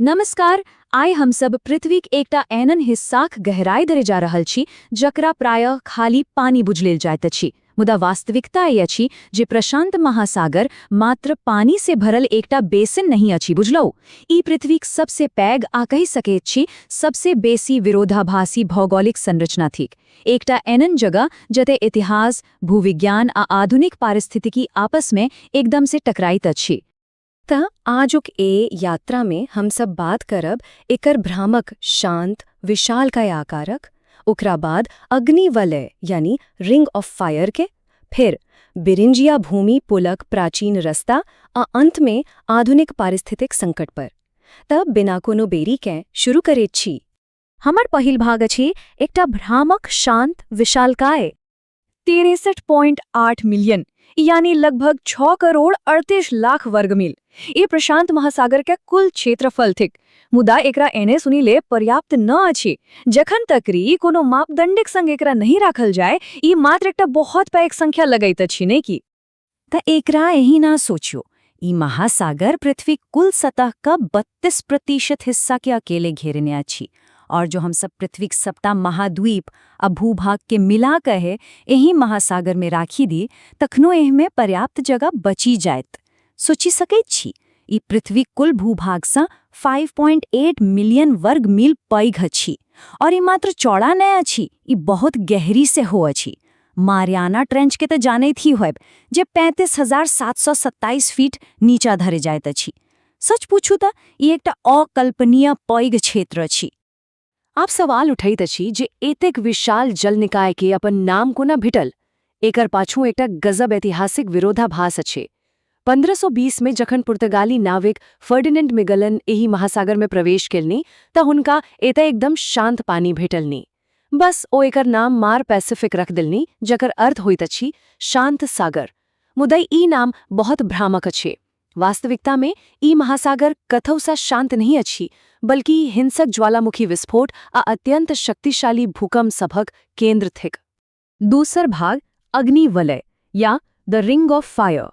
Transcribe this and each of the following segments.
नमस्कार। आइ हमसब पृथ्वीक एकटा एहन हिस्साक गहराई धरि जा रहल छी जकरा प्रायः खाली पानी बुझि लेल जाइत अछि, मुदा वास्तविकता ई अछि जे प्रशांत महासागर मात्र पानी से भरल एकटा बेसिन नहि अछि। बुझलहुँ? ई पृथ्वीक सबसे पैघ आ कहि सकैत छी सबसे बेसी विरोधाभासी भौगोलिक संरचना थिक। एकटा एहन जगह जतय इतिहास, भूविज्ञान आ आधुनिक पारिस्थितिकी आपसमे एकदम से टकराइत अछि। तऽ आजुक ए यात्रामे हमसब बात करब एकर भ्रामक, शांत, विशालकाय आकारक, ओकरा बाद अग्निवलय यानी रिंग ऑफ फायर के, फिर बेरिंजिया भूमि पुलक प्राचीन रस्ता आ अंतमे आधुनिक पारिस्थितिक संकट पर। तब बिना कोनो देरी के शुरू करैत छी। हमर पहिल भाग अछि एकटा भ्रामक, शांत विशालकाय। 63.8 मिलियन, यानी लगभग 6 करोड़ 38 लाख वर्ग मील, ये प्रशांत महासागर के कुल क्षेत्रफल थिक। मुदा एकरा एने सुनी ले पर्याप्त न अछि। जखन तक री कोनो मापदंडक संग एकरा नहीं राखल जाय, ई मात्र एकटा बहुत पैघ संख्या लगैत अछि, नहि की? त एकरा एहिना सोचियो, ई महासागर पृथ्वी कुल सतह का 32% हिस्सा के अकेले घेरने अछि और जो हम सब पृथ्वीक सबटा महाद्वीप आ भूभाग के मिला कहे एही महासागर में राखी दी, तखनो एहिमे पर्याप्त जगह बची जायत। सोचि सकैत छी, ई पृथ्वीक कुल भूभागसँ 5.8 मिलियन वर्ग मील पैघ अछि और ई मात्र चौड़ा नहि अछि, ई बहुत गहरी सेहो अछि। मारियाना ट्रेंच के तऽ जानैत ही होयब, जे 35,727 फीट नीचा धरि जाइत अछि। सच पूछू तऽ ई एकटा अकल्पनीय पैघ क्षेत्र अछि। आब सवाल उठैत अछि जे एतेक विशाल जल निकाय के अपन नाम कोना भेटल? एकर पाछू एकटा गजब ऐतिहासिक विरोधाभास अछि। 1520 में जखन पुर्तगाली नाविक फर्डिनेंड मैगलन एहि महासागर में प्रवेश केलनि, तऽ हुनका एतय एकदम शांत पानी भेटलनि। बस, ओ एकर नाम मार पैसिफिक रख देलनि, जकर अर्थ होइत अछि शांत सागर। मुदा ई नाम बहुत भ्रामक अछि। वास्तविकता में ई महासागर कतहुसँ शांत नहीं अछि, बल्कि हिंसक ज्वालामुखी विस्फोट आ अत्यंत शक्तिशाली भूकंप सभक केंद्र थिक। दूसर भाग, अग्निवलय या द रिंग ऑफ फायर।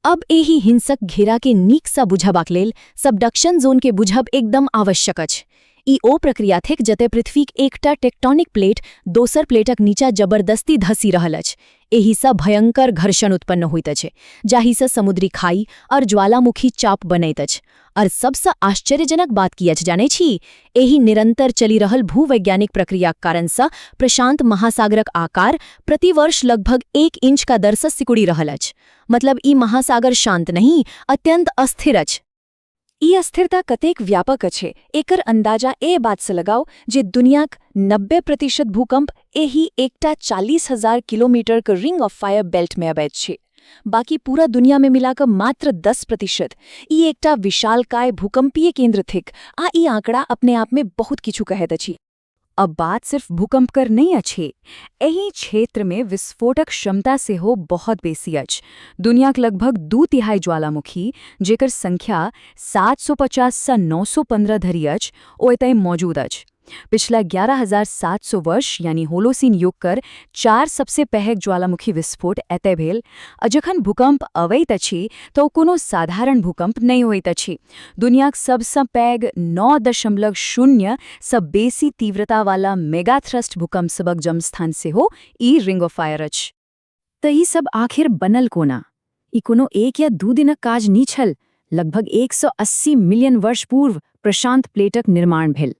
अब एहि हिंसक घेरा के नीकसँ बुझबाक लेल सबडक्शन जोन के बुझब एकदम आवश्यक अछि। ई ओ प्रक्रिया थिक जतय पृथ्वीक एकटा टेक्टोनिक प्लेट दोसर प्लेटक नीचा जबरदस्ती धसि रहल अछि। एहिसँ भयंकर घर्षण उत्पन्न होइत अछि, जाहिसँ समुद्री खाई और ज्वालामुखी चाप बनैत अछि। और सबसँ आश्चर्यजनक बात की अछि, जानै छी? एहि निरंतर चलि रहल भूवैज्ञानिक प्रक्रियाक कारणसँ प्रशांत महासागरक आकार प्रतिवर्ष लगभग 1 इंच का दरसँ सिकुड़ि रहल अछि। मतलब ई महासागर शांत नहीं, अत्यंत अस्थिर अछि। ई अस्थिरता कतेक व्यापक अछि, एकर अंदाजा ए बातसँ लगाओ जे दुनियाक 90% भूकंप एहि एकटा 40,000 किलोमीटरक रिंग ऑफ फायर बेल्टमे अबैत छै। बाकी पूरा दुनियामे मिलाकऽ मात्र 10%। ई एकटा विशालकाय भूकंपीय केंद्र थिक आ ई आंकड़ा अपने आपमे बहुत किछु कहैत अछि। अब बात सिर्फ भूकंप कर नहीं अछि। एहि क्षेत्र में विस्फोटक क्षमता सेहो बहुत बेसी अछि। दुनियाक लगभग 2/3 ज्वालामुखी, जेकर संख्या 750 सँ 915 धरि अछि, ओ एतय मौजूद अछि। पिछला 11,700 वर्ष यानी होलोसीन युग कर चार सबसे पैघ ज्वालामुखी विस्फोट एतय भेल। आ जखन भूकंप अबैत अछि तऽ ओ कोनो साधारण भूकंप नहि होइत अछि। दुनियाक सबसँ पैघ 9.0 सँ बेसी तीव्रता वाला मेगाथ्रस्ट भूकंप सबक जन्मस्थान सेहो ई रिंग ऑफ फायर अछि। तऽ ई सब आखिर बनल कोना? ई कोनो 1 या 2 दिनक काज नहि छल। लगभग 180 मिलियन वर्ष पूर्व प्रशांत प्लेटक निर्माण भेल।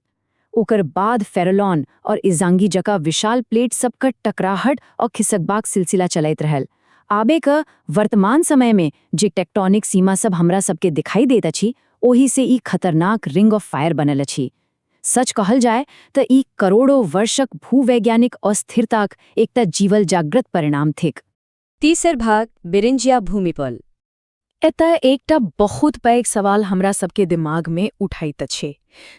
ओकर बाद फेरलॉन और इजांगी जकाँ विशाल प्लेट सबक टकराहट और खिसकबाक सिलसिला चलैत रहल। आबे क वर्तमान समय में जे टेक्टोनिक सीमा सब हमरा सबके दिखाई देत अछि, ओही से ई खतरनाक रिंग ऑफ फायर बनल अछि। सच कहल जाय तऽ ई करोड़ों वर्षक भूवैज्ञानिक अस्थिरताक एकटा जीवल जागृत परिणाम थिक। तीसर भाग, बेरिंजिया भूमिपल। एतय एकटा बहुत पैघ सवाल हमरा सबके दिमागमे उठैत अछि।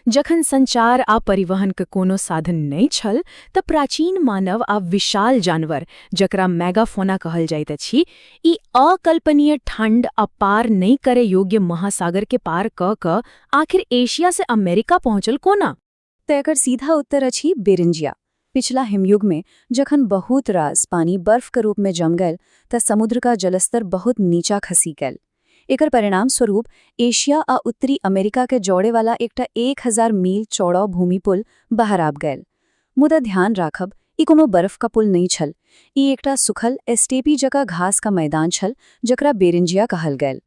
जखन संचार आ परिवहनके कोनो साधन नहि छल, तऽ प्राचीन मानव आ विशाल जानवर, जकरा मेगाफोना कहल जाइत अछि, ई अकल्पनीय ठंड आ पार नहि करे योग्य महासागर के पार कऽ कऽ आखिर एशिया से अमेरिका पहुँचल कोना? तऽ एकर सीधा उत्तर अछि बेरिंजिया। पिछला हिमयुग में जखन बहुत रास पानी बर्फ के रूप में जम गेल, तऽ समुद्र का जलस्तर बहुत नीचा खसी गेल। एकर परिणाम स्वरूप एशिया आ उत्तरी अमेरिका के जोड़े वाला एकटा 1000 मील चौड़ा भूमि पुल बाहर आबि गेल। मुदा ध्यान राखब, ई कोनो बर्फ का पुल नहि छल। ई एकटा सुखल एस्टेपी जकाँ घास का मैदान छल, जकरा बेरिंजिया कहल गेल।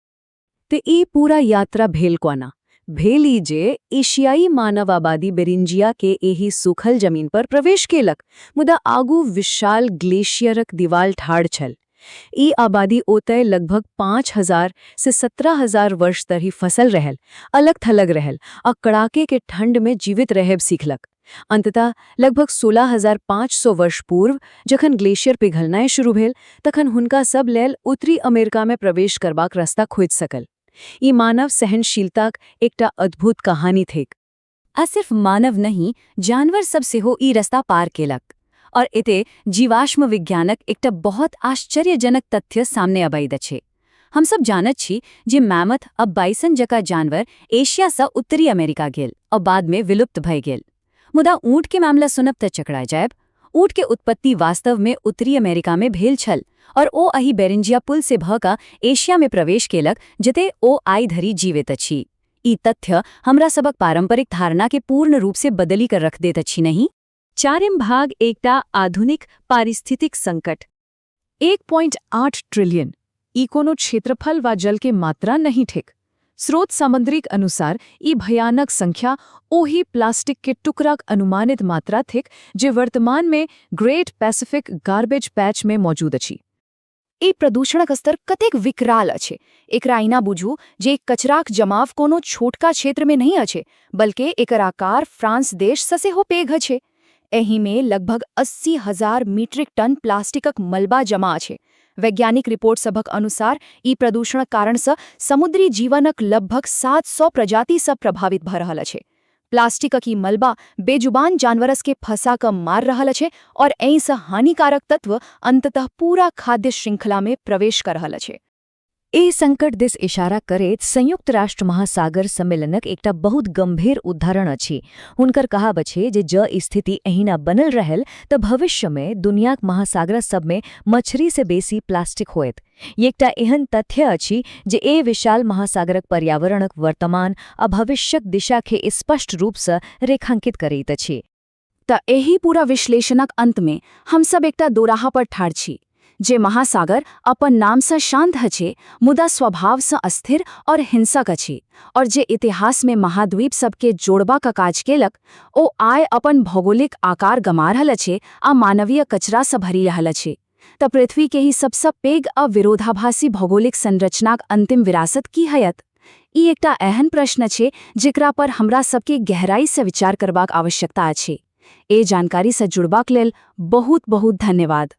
ते ई पूरा यात्रा भेल कोना? भेल ई जे एशियाई मानव आबादी बेरिंजिया के एही सूखल जमीन पर प्रवेश केलक, मुदा आगू विशाल ग्लेशियरक दीवाल ठाढ़ छल। ई आबादी ओतय लगभग 5000 से 17,000 वर्ष धरि फसल रहल, अलग थलग रहल आ कड़ाके के ठंड में जीवित रहब सीखलक। अंततः लगभग 16,500 वर्ष पूर्व जखन ग्लेशियर पिघलनाइ शुरू भेल, तखन हुनका सब लेल उत्तरी अमेरिका में प्रवेश करबाक रास्ता खुजि सकल। ई मानव सहनशीलताक एकटा अद्भुत कहानी थिक। आ सिर्फ मानव नहि, जानवर सब सेहो ई रास्ता पार केलक। और एते जीवाश्म विज्ञानक एकटा बहुत आश्चर्यजनक तथ्य सामने अबैत अछि। हमसब जानत छी जे मैमथ आ बाइसन जकाँ जानवर एशियासँ उत्तरी अमेरिका गेल और बादमे विलुप्त भए गेल। मुदा ऊँट के मामला सुनब तऽ चकरा जायब। ऊँट के उत्पत्ति वास्तव में उत्तरी अमेरिका में भेल छल और ओ अही बेरिंजिया पुल से भऽ कऽ एशिया में प्रवेश केलक, जते ओ आइ धरि जीवित अछि। ई तथ्य हमरा सबक पारंपरिक धारणा के पूर्ण रूप से बदली कर रख देत अछि, नहीं? चारिम भाग, एकटा आधुनिक पारिस्थितिक संकट। 1.8 ट्रिलियन, ई कोनो क्षेत्रफल वा जल के मात्रा नहीं थिक। स्रोत सामग्रीक अनुसार ई भयानक संख्या ओही प्लास्टिक के टुकड़ाक अनुमानित मात्रा थिक जे वर्तमान में ग्रेट पैसिफिक गार्बेज पैच में मौजूद अछि। ई प्रदूषणक स्तर कतेक विकराल अछि, एकरा एना बुझू जे कचराक जमाव कोनो छोटका क्षेत्रमे नहि अछि, बल्कि एकर आकार फ्रांस देशसँ सेहो पैघ अछि। एहिमे लगभग 80,000 मीट्रिक टन प्लास्टिकक मलबा जमा अछि। वैज्ञानिक रिपोर्ट सभक अनुसार ई प्रदूषणक कारणसँ समुद्री जीवनक लगभग 700 प्रजाति सब प्रभावित भऽ रहल अछि। प्लास्टिकक ई मलबा बेजुबान जानवरस के फंसा कऽ मार रहल अछि और एहिसँ हानिकारक तत्व अंततः पूरा खाद्य श्रृंखला में प्रवेश कर रहल अछि। एहि संकट दिस इशारा करैत संयुक्त राष्ट्र महासागर सम्मेलनक एकटा बहुत गंभीर उदाहरण अछि। हुनकर कहब अछि जे जँ स्थिति एहिना बनल रहल तऽ भविष्यमे दुनियाक महासागर सबमे मछरी से बेसी प्लास्टिक होयत। ई एकटा एहन तथ्य अछि जे एहि विशाल महासागरक पर्यावरणक वर्तमान आ भविष्यक दिशाके स्पष्ट रूपसँ रेखांकित करैत अछि। तऽ एहि पूरा विश्लेषणक अंतमे हमसब एकटा दोराहा पर ठाढ़ छी। जे महासागर अपन नामसँ शांत अछि, मुदा स्वभावसँ अस्थिर और हिंसक अछि, और जे इतिहासमे महाद्वीप सबके जोड़बाक काज केलक, ओ आइ अपन भौगोलिक आकार गमा रहल अछि आ मानवीय कचरासँ भरि रहल अछि। तऽ पृथ्वी के ही सबसँ पैघ आ विरोधाभासी भौगोलिक संरचनाक अंतिम विरासत की हयत? ई एकटा एहन प्रश्न छै जेकरा पर हमरा सबके गहराईसँ विचार करबाक आवश्यकता अछि। ए जानकारीसँ जुड़बाक लेल बहुत बहुत धन्यवाद।